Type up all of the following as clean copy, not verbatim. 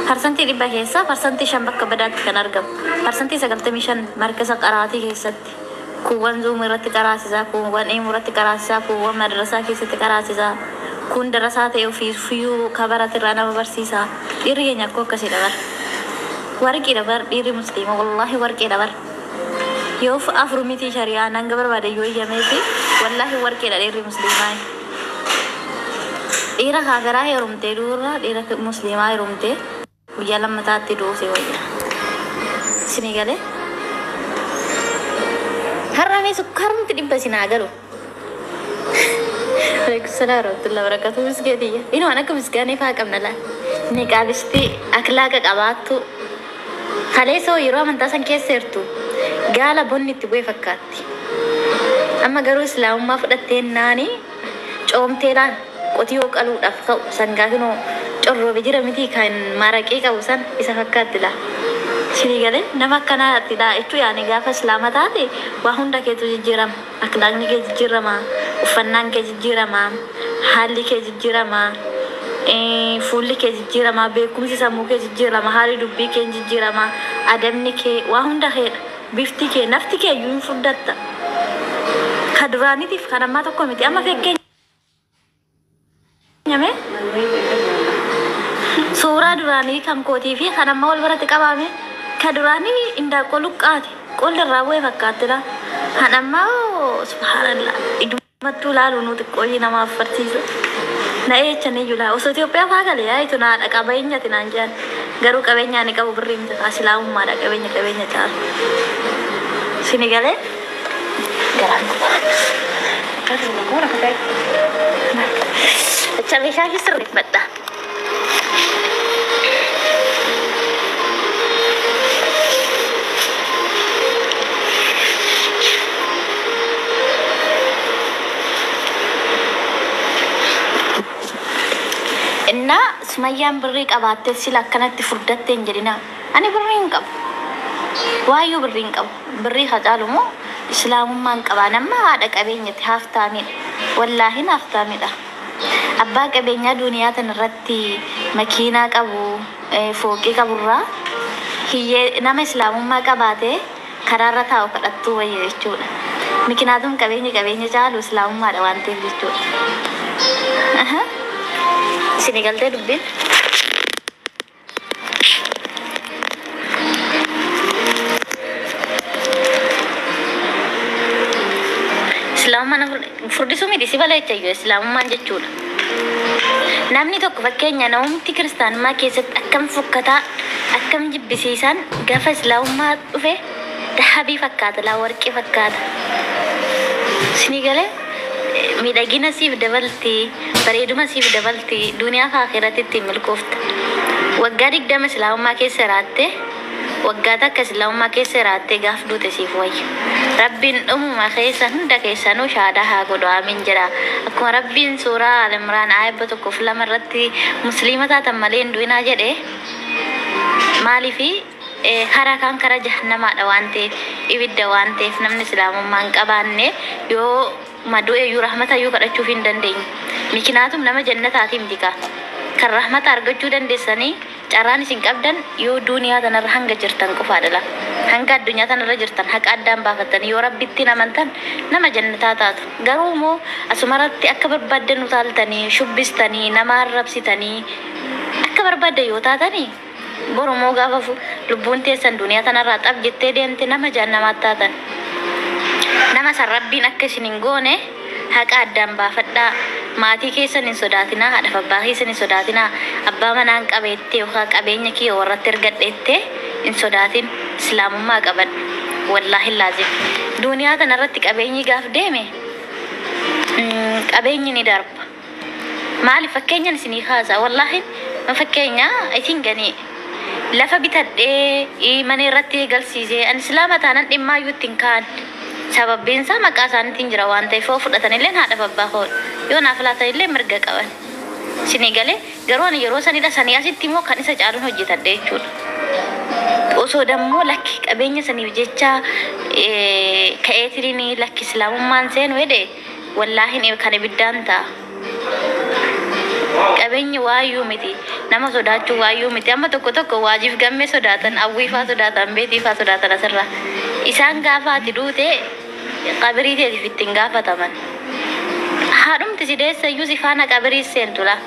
100% keessaa 5% bakka badaatti kan argamu. 95% markasa qaraatii keessatti. Kuuwwan zuumii irratti qaraasisaa, kuuwwan eemuu irratti qaraasisaa, kuuwwan madrasaa keessatti qaraasisaa. Kun darasaa ta'e ofii fiyyuu kabaratirraa nama barsiisaa. Dhiirri keenya akkoo akkasiidha bara. Warqiidha bar dhiirri musliima wallaahi warqiidha bar. Yoo afur miti shari'aan hanga barbaade yoo iyyameefi wallaahi warqiidha dhiirri musliimaa. Dhiira kaafiraa heerumtee duurra dhiira musliimaa heerumtee guyyaa lammataatti du'uu si wayya. Isinii galee? Har'a mee sukkaarumti dhibba isin haa galu. Alaikum salaam warahmatullahi wabarakatuh. Miskeetiyya. Inni waan akka misgaanii fa'aa qabna laa. Niqaabistii akhlaaqa qabaattu. Kaleessa hoo yeroo amantaa san keessa jirtu gaala bonni itti bu'e fakkaatti. Amma garuu islaamummaa fudhattee naani coomteedhaan qotiyoo qaluudhaaf ka'u sangaa kinoo corroobe jira miti kan maraqee qabu san isa fakkaatti laa. Isinii galee nama akkanaatti laa jechuu yaani gaafa islaama taate waa hunda keetu jijjiirama. Akhlaaqni kee jijjiirama. Uffannaan kee jijjiirama. Haalli kee jijjiirama. Fuulli kee jijjiirama. Beekumsi sammuu kee jijjiirama. Haalli dubbii kee jijjiirama. Adabni kee waa hunda keedha. Bifti kee nafti kee iyyuu hin furdatta. Ka duraaniitiif kan ammaa tokko miti. Amma fakkeenya mee suuraa duraanii kan kootii fi kan ammaa wal biratti qabaame ka duraanii indaaqqoo luqqaati. Qolli irraa bu'ee fakkaattila. Kan ammaa hoo subhaanallah. Ijumattuu ilaalu nu xiqqoo ishii nama affarsiisa. Na eechan iyyuu laa osoo Itoophiyaa faa gale yaa itu naadha qabeenyati naan jedhan. Garuu qabeenya ani qabu birrii miti kaa islaamummaadha qabeenya qabeenya caalu. Sini galee garaan guba. Acha meeshaa fi sirreeffadha. Innaa Sumayyaan birrii qabaattee sila akkanatti furdatte hin jedhinaa. Ani birrii hin qabu. Waayyuu birrii hin qabu. Birrii hacaalu moo islaamummaan qabaa. Nama haadha qabeenyati haaftaamidha. Wallaahin haaftaamidha. Abbaa qabeenyaa duniyaa tana irratti makiinaa qabu, fooqii qaburraa hiyyee nama islaamummaa qabaatee karaarra taa'u kadhattuu wayya jechuudha. Mikinaatum qabeenyi qabeenya caalu islaamummaadha waan ta'eef jechuudha. Isinii galtee dubbiin? Islaamummaa na furdisuu miti si baleecha iyyuu islaamummaan jechuudha. Namni tokko fakkeenya namumti kiristaanummaa keessatti akkam fokkataa akkam jibbisiisaan gaafa islaamummaa dhufe dahabii fakkaata laa warqii fakkaata. Isinii galee miidhagina siif dabalti bareeduma siif dabalti duniyaa fi akhiratti ittiin milkoofta. Waggaa 20 islaamummaa keessa jiraatte waggaa takka islaamummaa keessa jiraatte gaaf duute siif wayya. Rabbiin dhumuma keessa hunda keessanuu shahaadaa haa godhu amiin jedha. Akkuma Rabbiin suuraa Al-Imraan aaya 102 irratti musliima taatan malee hin du'inaa jedhe maaliifi karaa kaan kara jahannamaadha waan ta'eef ibidda waan ta'eef namni islaamummaa hin qabaanne yoo madu'e iyyuu rahmata iyyuu kadhachuuf hin dandeenye. Mikinaatum nama jannataati miti kaa. Kan rahmata argachuu dandeessanii carraan isin qabdan yoo duuniyaa tanarra hanga jirtan qofaadha laa. Hanga addunyaa tanarra jirtan haqa addaan baafattanii yoo Rabbittiin amantan nama jannataa taatu. Garuu immoo asumarratti akka barbaaddan utaaltanii, shubbistanii, nama arrabsitanii akka barbaaddan yoo taatanii boru immoo gaafa lubbuun teessan duniyaa tanarraa xaf jettee deemte nama jahannamaatti taatan. Nama san Rabbiin akka isin hin goone haqa addaan baafadhaa. Maatii keessan hin sodaatinaa, haadhaf abbaa keessan hin sodaatinaa. Abbaa manaan qaba jettee yookaan qabeenya kiyya warratti ergadha jettee hin sodaatin. Islaamummaa qabadhu. Wallaahi laazim. Duniyaa tanarratti qabeenyi gaaf deeme qabeenyi ni darba. Maali fakkeenyan isinii kaasa wallaahi fakkeenya isin ganii lafa bitadhee mana irratti galsiisee ani islaama taanan dhimmaayyuu ittiin kaan sababbiin isaa maqaa isaaniitiin jira waan ta'eef yoo fudhatanillee haadhaaf abbaa koodha yoo naaf laatanillee mirga qaban isinii galee garuu ani yeroo sanidha sanii asitti immoo kan isa caaluun hojjetadhe jechuudha. Osoo dammoo lakki qabeenya saniif jecha ka'eetiriin lakki islaamummaan seenu jedhe wallaahi kan ibiddaan ta'a. Qabeenyi waayyuu miti. Nama sodaachuu waayyuu miti. Amma tokko tokko waajiif gammee sodaatan, awwiifaa sodaatan, beetiifaa sodaatan asirra. Isaan gaafa ati duute qabirii teetiif ittiin gaafataman. Haadhumti si deessa iyyuu si faana qabirii seentu laa.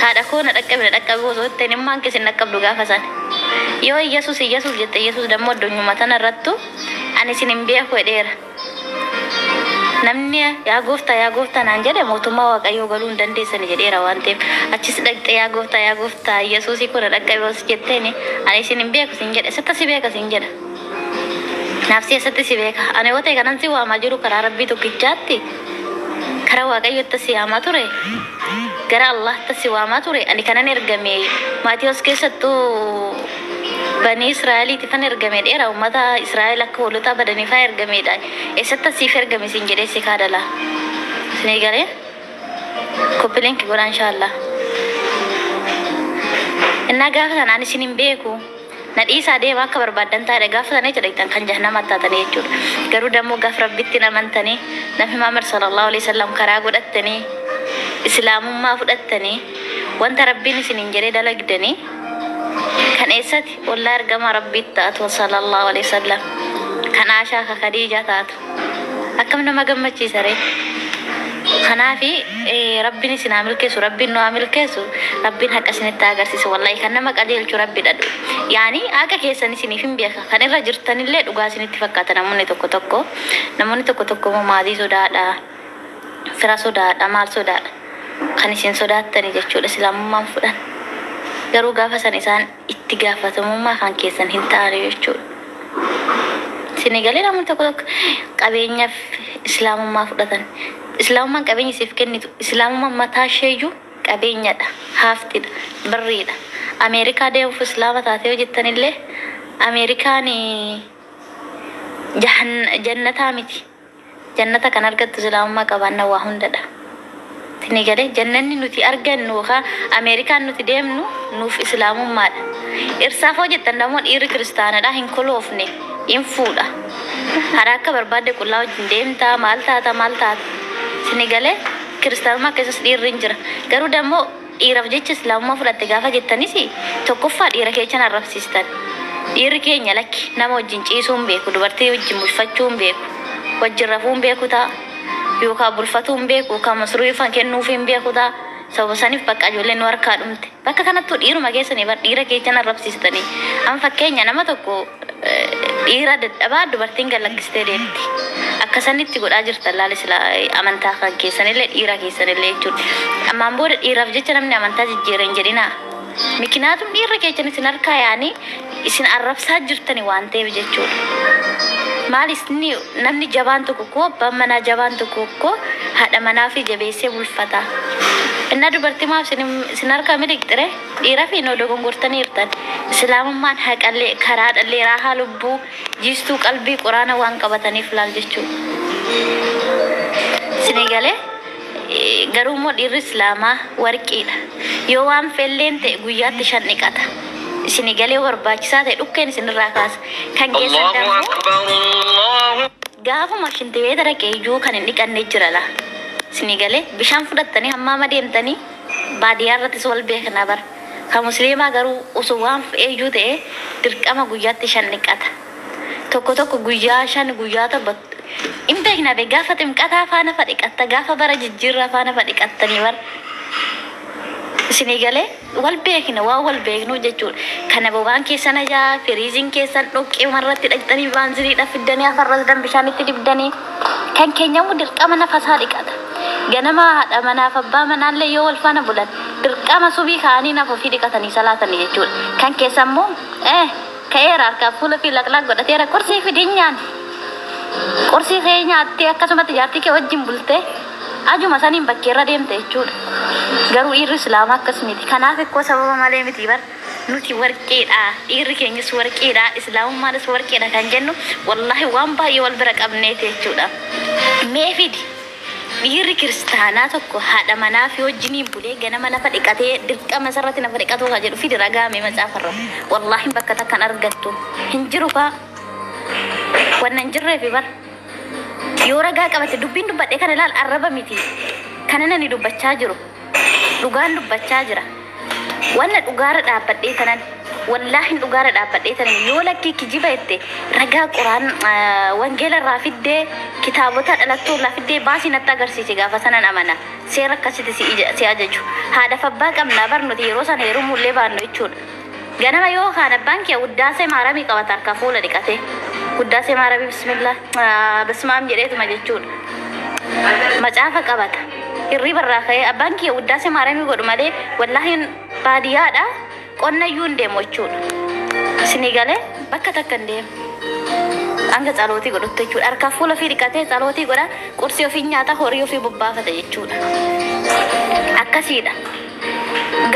Haadha koo na dhaqqabi na dhaqqabi osoo jetteen immaan keessin dhaqqabdu gaafa sana. Yoo Iyyasuus Iyyasuus jette Iyyasuus dammoo addunyuma tana irrattu ani isin hin beeku jedheera. Namni yaa gooftaa yaa gooftaa naan jedhe mootummaa Waaqayyoo galuu hin dandeessani jedheera waan ta'eef achis dhaqxee yaa gooftaa yaa gooftaa Iyyasuusii koo na dhaqqabi osoo jetteeni ani isin hin beeku sin jedhe eessatti si beeka sin jedha. Naafsi eessatti si beeka. Ani yoo ta'e kanan si waamaa jiru karaa Rabbii tokkichaatti karaa Waaqayyootti si waamaa ture. Gara Allahtti si waamaa ture. Ani kanan ergame Maatiyos keessattuu banii Israa'eliitifan ergame dheera uummata Israa'el akka hoolotaa badaniifaa ergameedha. Eessatti siif ergame siin jedhee si kaadala. Isinii galee? Copy link godhaa inshaallah. Innaa gaafa sana ani isin hin beeku. Na dhiisaa deema akka barbaaddan taa'edha. Gaafa sana jecha dhaqxan kan jahannama taatanii jechuudha. Garuu dammoo gaafa Rabbitti hin amantanii Nabi Muhammad sallallahu alaihi wasallam karaa godhattanii Islaamummaa fudhattanii wanta Rabbiin isiniin jedhee dalagdanii kan eessatti ollaa ergamaa Rabbiitti taatu sallallahu alaihi wasallam kan Aashaa ka Khadiijaa taatu akkam nama gammachiisa ree. Kanaafi Rabbiin isin haa milkeessu, Rabbiin nu haa milkeessu, Rabbiin haqa isinitti haa agarsiisu. Wallahi kan nama qajeelchu Rabbidha. Yaani haqa keessan isiniif hin beeka. Kan irra jirtanillee dhugaa isinitti fakkaata namoonni tokko tokko. Namoonni tokko tokko immoo maatii sodaadha, fira sodaadha, maal sodaadha. Kan isin sodaattani jechuudha islaamummaan fudhan. Garuu gaafa san isaan itti gaafatamummaa kan keessan hin ta'ani jechuudha. Isinii galee namoonni tokko tokko qabeenyaaf islaamummaa fudhatan. Islaamummaan qabeenya siif kennitu. Islaamummaan mataa isheeyyuu qabeenyadha, haaftidha, birriidha. Ameerikaa deemuuf islaama taatee yoo jettanillee Ameerikaan jannataa miti. Jannata kan argattu islaamummaa qabaannaa waa hundadha. Isinii galee jannanni nuti argannu yookaan Ameerikaan nuti deemnu nuuf islaamummaadha. Irsaaf hoo jettan ammoo dhiirri kiristaanadha hin koloofne hin fuudha. Haraa akka barbaadde qullaa wajjin deemtaa maal taata maal taata. Isinii galee kiristaanummaa keessas dhiirri hin jira. Garuu dammoo dhiiraaf jecha islaamummaa fudhatte gaafa jettanis tokkoffaa dhiira keessan arrabsiistan. Dhiirri keenya lakki nama wajjin ciisuu hin beeku, dubartii wajjin bulfachuu hin beeku, wajjin rafuu hin beeku ta'a. Yookaan bulfatuu hin beeku, yookaan masruufa kennuuf hin beeku ta'a. Sababa saniif bakka ijoolleen nu harkaa dhumte. Bakka kanattuu dhiiruma keessanii bar dhiira keessan arrabsiistanii. Amma fakkeenya nama tokko dhiira dadhabaa dubartiin gad lakkistee deemti. Akka sanitti godhaa jirtan laala sila amantaa kan keessanillee dhiira keessanillee jechuudha. Ammaan booda dhiiraaf jecha namni amantaa jijjiira hin jedhinaa. Mikinaatum dhiirri keessan isin harkaa yaanii isin arrabsaa jirtani waan ta'eef jechuudha. Maal isin namni jabaan tokko koo abbaan manaa jabaan tokko koo haadha manaa fi jabeessee bulfata. Innaa dubartii maaf isin harkaa miliqxire dhiira fi noo dogongortanii jirtan. Islaamummaan haqallee karaadhallee raahaa lubbuu jiistuu qalbii quraana waan qabataniif laal jechuudha. Isinii galee garuu immoo dhiirri islaamaa warqiidha. Yoo waan felleen ta'e guyyaatti 5 dhiqata. Isinii galee barbaachisaa ta'e dhukkeen isinirraa kaasa. Kan keessan Allahu dammoo akbar Allahu gaafuma shintibeeta dhaqee iyyuu kan hin dhiqanne jira laa. Isinii galee bishaan fudhattanii hammaama deemtanii baadiyyaa irrattis wal beekna bara. Kan musliimaa garuu osoo waan fe'eeyyuu ta'e dirqama guyyaatti 5 dhiqata. Tokko tokko guyyaa 5 guyyaa 7 hin beekna be gaafa ximqataa faana fa dhiqatta gaafa bara jijjiirraa faana fa dhiqattanii bara. Isinii galee wal beekna waan wal beeknu jechuudha. Kana bobaan keessan ajaa firiiziin keessan dhoqqee irratti dhaqxanii baanziriidha fiddanii afarras bishaan itti dibdanii kan keenyamu dirqama nafasaa dhiqata. Ganama haadha manaaf abbaa manaallee yoo wal faana bulan dirqama subii ka'anii nafa ofii dhiqatanii salaatanii jechuudha. Kan keessa immoo ka'eera harkaa fuula fi laqlaq godhateera qorsii fidin nyaanne. Qorsii kee nyaattee akkasumatti jaartii kee wajjin bultee ajuma saniin bakkeerra deemte jechuudha. Garuu dhiirri islaamaa akkas miti. Kanaaf ikkoo sababa malee miti bar nuti warqeedha. Dhiirri keenyas warqeedha. Islaamummaanis warqeedha kan jennu wallahi waan baay'ee wal bira qabneeti jechuudha. Mee fidi dhiirri kiristaanaa tokko haadha manaa fi wajjiniin bulee ganama nafa dhiqatee dirqama isarratti nafa dhiqatuu haa jedhu fidi ragaame matsaafarra. Wallahi bakka takkan argattu hin jiru kaa wanna hin jirreefi bar. Yoo ragaa qabate dubbiin dubbadhe kana ilaal arraba miti. Kana nani dubbachaa jiru. Dhugaan dubbachaa jira. Wanna dhugaara dhaabbadhee tanan, wallaahin dhugaara dhaabbadhee tanan, yoo lakkii kijiba jette ragaa quraan wangeela irraa fiddee, kitaabota dhalattoo irraa fiddee baasii natti agarsiise, gaafa sanan amana. Seera akkasitti si ajaju. Haadhaaf abbaa qabnaa bar nuti yeroo sana heerumuullee baannu jechuudha. Ganama yoo kaan abbaan kee wuddaasee maaramii qabata, harkaa fuula dhiqatee. Wuddaasee maaramii bismillah bismaam jedheetuma jechuudha. Macaafa qabata. Hirriba irraa ka'ee abbaan kiyya wuddaasee maaramii godhu malee wallaahin baadiyyaadha, qonna iyyuu hin deemu jechuudha. Isinii galee, bakka takka hin deemu. Hanga tsalootii godhutti jechuudha. Harkaa fuula ofii dhiqatee tsalootii godha, qursii ofii nyaata, horii ofii bobbaafata jechuudha. Akkasiidha.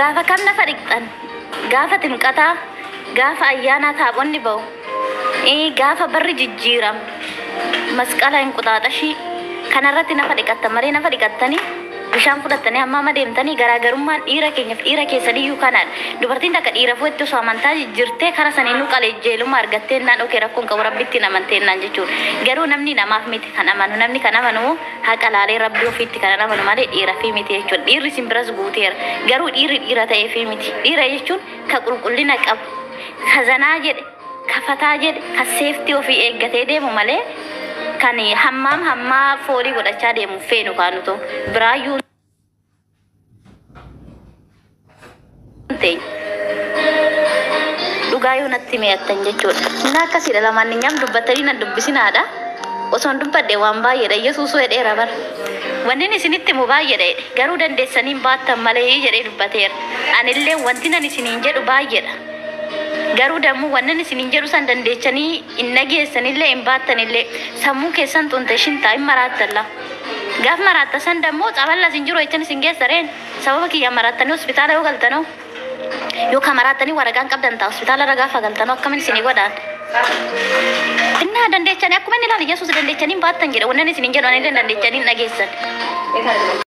Gaafa kam nafa dhiqxan? Gaafa timqataa, gaafa ayyaanaa taabonni ba'u, gaafa barri jijjiiramu, masqala hin quxaaxashii kanarratti nafa dhiqattan malee nafa dhiqattanii bishaan fudhattanii hamma amma deemtanii garaagarummaan dhiira keenyaaf dhiira keessaniyyuu kanaadha. Dubartiin takka dhiira fuutti osoo amantaa jijjiirtee kara saniinuu qaleejjeelummaa argatteennaan okee, rakkoon qabu, rabbittiin amanteennaan jechuudha. Garuu namni namaaf miti kan amanu, namni kan amanu haqa laalee rabbii ofiitti kan amanu malee dhiira fi miti jechuudha. Dhiirri isin biras guuteera. Garuu dhiirri dhiira ta'eefi miti. Dhiira jechuun ka qulqullina qabu, ka zanaa jedhe, ka fataa jedhe, ka safety ofii eeggatee deemu malee kan hammaam hammaa foolii godhachaa deemu feenu kaanutu biraayyuu hin ta'e. Dhugaa yoo natti mi'attan jechuudha. Inni akkasiidha, lamaan dubbattanii nan dubbisinaadha. Osoon dubbadhe waan baay'eedha. Yesuusuu jedheera bara. Wanni isinitti himu baay'eedha jedhe. Garuu dandeessanii hin baattan malee jedhee dubbateera. Anillee wanti nan isiniin jedhu baay'eedha. Garuu dammoo wannan isiniin jedhu san dandeechanii hin dhageessanillee hin baattanillee, sammuu keessan xunte shintaa hin maraattalla. Gaaf maraatta san dammoo xaballa isin jiru jechan isin geessareen sababa kiyya maraattanii hospitaala yoo galtanoo, yookaan maraattanii waraqaan qabdan ta'a hospitaala irra gaafa galtanoo akkamiin isinii godhaan? Innaa dandeechanii akkuma inni ilaali Yesuus dandeechanii hin baattan jedhe, wannan isiniin jedhu anillee dandeechanii hin dhageessan.